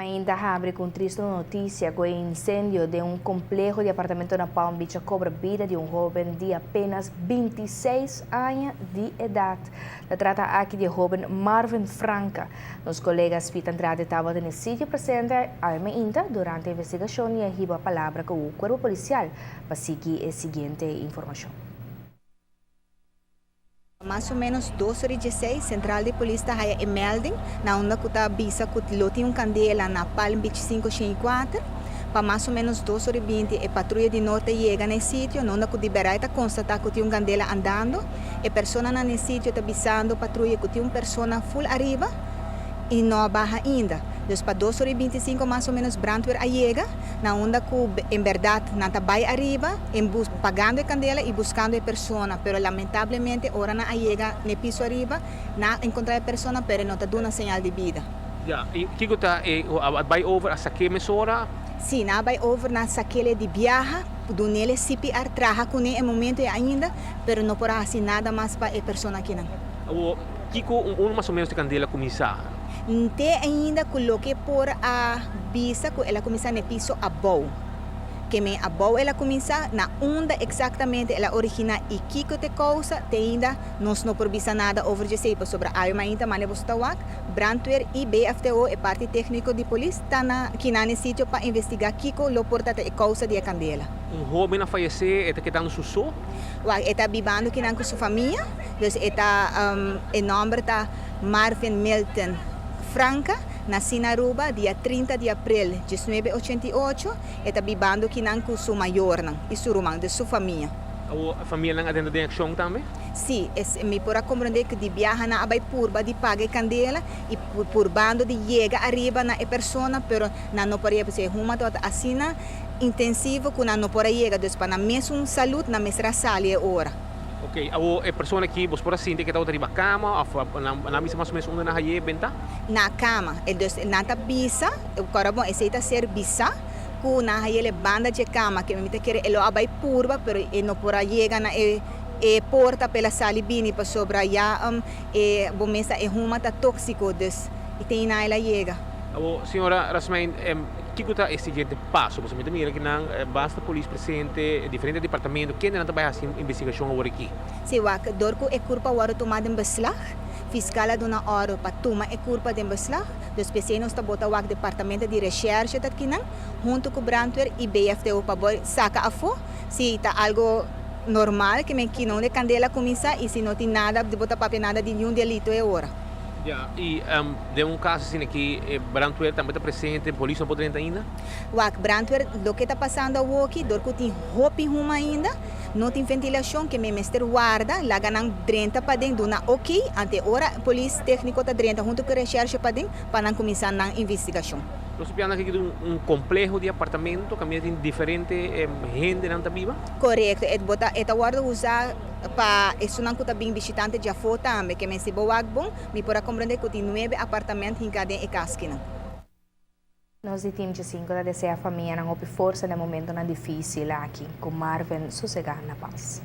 Mainta a habri cu un tristo noticia cu e incendio den un compleho di apartamento na Palm Beach a cobra bida di un hoben di apenas 26 aña di edad. Ta trata aki di e hoben Marvin Franca. Nos colega Speed Andrade tabata na e sitio presente awe mainta durante e investigacion y a hiba palabra cu e cuerpo policial pa sigui e siguiente informacion. Mas o menos 2 or y 16, Central di Polis ta haya e melding na unda cu ta bisa cu lo tin un candela na Palm Beach 504. Pa mas o menos 2 or y 20, e patruya di Noord ta yega na e sitio, na unda cu di berdad ta constata cu tin un candela andando. E persona na e sitio ta bisando patruya cu tin un persona full ariba y no a baha ainda. Dus pa 2 or y 25 mas o menos brandweer a yega, na unda cu en berdad nan ta bay ariba, en bus pagando e candela y buscando e persona, pero lamentablemente ora nan a yega na e piso ariba, nan a encontra e persona, pero no ta duna señal di bida. Ja, y kico ta e bay over a sak'e mesora? Si, nan a bay over, nan sak'e di biaha, dun'e CPR, traha cune e momento e ainda, pero no por haci nada mas pa e persona akinan. O kico un mas o menos e candela a cuminsa? Te ainda cu loke por a bisa cu el a cuminsa na piso abou. Kemen abou el a cuminsa, na unda exactamente el a origina y kico ta e causa, te ainda nos no por bisa nada over dje, pasobra awe mainta mane bo ta wak, brandweer y BFTO, e parti tecnico di polis, ta na akinan na sitio pa investiga kico lo por ta e causa di candela. Un hoben a fayece, e ta kedando su so? Wak, e ta bibando akinan cu su famia, dus e ta e nomber ta Marvin Milton Franca, naci na Aruba, dia 30 di april di 1988, e ta bibando akinan cu su mayornan y su ruman, di su famia. E famianan a drenta den accion tambe? Si, mi por a comprende cu di biaha nan a bay purba di paga candela y purbando di yega ariba na e persona, pero nan no por yega, e huma tabata asina intensivo cu nan no por yega, dus pa nan mes salud nan mester a sali e ora. Ok, e persona aki, bo por a sinti cu tabata riba cama, of nan bisa mas o menos unda nan a hay'e benta? Na cama, e dus nan ta bisa, awor bon, esey ta ser bisa, cu nan a hay'e banda di cama, cu mi ta kere e lo a bay purba, pero e no por a yega na e porta pa el a sali bini pasobra ya e bo mes sa e huma ta toxico, dus te na el a yega. O, señora Rasmijn, kico ta e siguiente paso? Bo ta mira akinan basta polis presente, diferente departamento, ken ta bay haci investigacion awor aki? Si, wak, door cu e curpa a wordo tuma den beslag, fiscal a duna ordo pa tuma e curpa den beslag, dus p'esey nos ta bota wak departamento di recherche ta akinan, hunto cu brandweer y BFTO pa por saca afo, si ta algo normal kemen ki no e candela cuminsa y si no tin nada, di bo ta papia nada di ningun delito e ora. Ja, y den un caso asina aki, brandweer tambe ta presente, polis no por drenta ainda? Wak, brandweer, loke ta pasando aki, door cu tin hopi huma ainda, no tin ventilacion kemen mester warda, laga nan drenta paden, duna ok, anto ora polis tecnico ta drenta hunto cu recherche paden, pa nan cuminsa nan investigacion. Nos ta aki un compleho di apartamento, caminda tin diferente hendenan ta biba? Correcto, e bota e ta wordo usa pa esunnan cu ta bin bishitante di afo tambe, kemen si bo wak bon, mi por a comprende cu tin nuebe apartamento hinca den e cas akinan. Nos di Team 5 ta desea famianan hopi forsa den e momentonan dificil aki, cu Marvin sosega na paz.